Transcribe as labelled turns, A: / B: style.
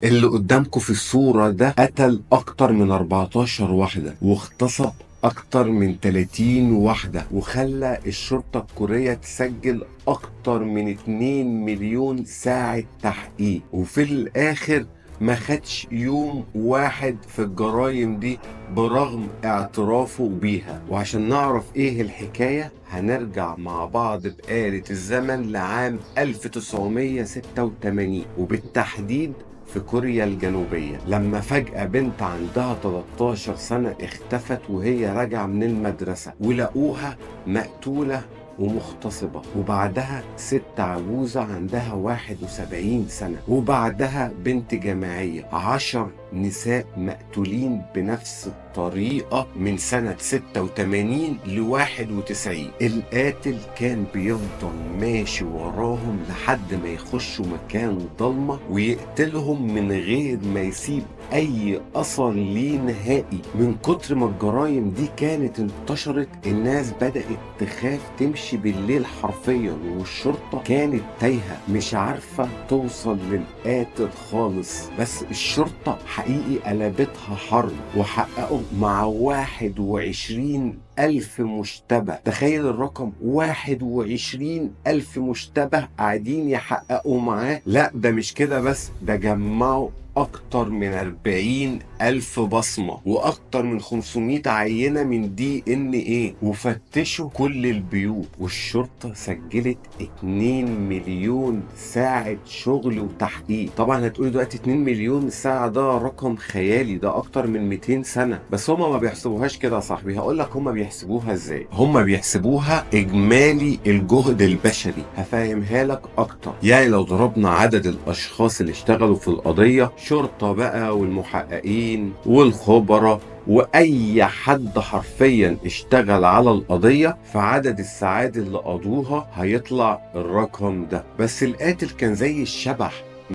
A: اللي قدامكم في الصورة ده قتل أكتر من 14 واحدة واغتصب أكتر من 30 واحدة، وخلى الشرطة الكورية تسجل أكتر من 2 مليون ساعة تحقيق، وفي الآخر ما خدش يوم واحد في الجرائم دي برغم اعترافه بيها. وعشان نعرف ايه الحكاية هنرجع مع بعض بآلة الزمن لعام 1986، وبالتحديد في كوريا الجنوبية، لما فجأة بنت عندها 13 سنة اختفت وهي راجعة من المدرسة، ولقوها مقتولة ومغتصبة، وبعدها ست عجوزة عندها 71 سنة، وبعدها بنت جامعية. 10 نساء مقتولين بنفس الطريقة من سنة 86 ل 91. القاتل كان بيفضل ماشي وراهم لحد ما يخشوا مكان ضلمة ويقتلهم من غير ما يسيب أي أثر ليه نهائي. من كتر ما الجرايم دي كانت انتشرت، الناس بدأت تخاف تمشي بالليل حرفيا، والشرطة كانت تايهة مش عارفة توصل للقاتل خالص. بس الشرطة حقيقي قلبتها حرب، وحققوا مع 21,000 مشتبه. تخيل الرقم، 21,000 مشتبه قاعدين يحققوا معاه. لا ده مش كده بس، ده جمعوا أكتر من 40,000 بصمة وأكتر من 500 عينة من DNA، وفتشوا كل البيوت. والشرطة سجلت 2 مليون ساعة شغل وتحقيق. طبعا هتقولي دلوقتي 2 مليون ساعة ده رقم خيالي، ده أكتر من 200 سنة. بس هما ما بيحسبوهاش كده يا صاحبي. هقول لك هما بيحسبوها ازاي. هما بيحسبوها إجمالي الجهد البشري. هفهمها لك أكتر. يعني لو ضربنا عدد الأشخاص اللي اشتغلوا في القضية، شرطة بقى والمحققين والخبراء وأي حد حرفيا اشتغل على القضية، فعدد الساعات اللي قضوها هيطلع الرقم ده. بس القاتل كان زي الشبح،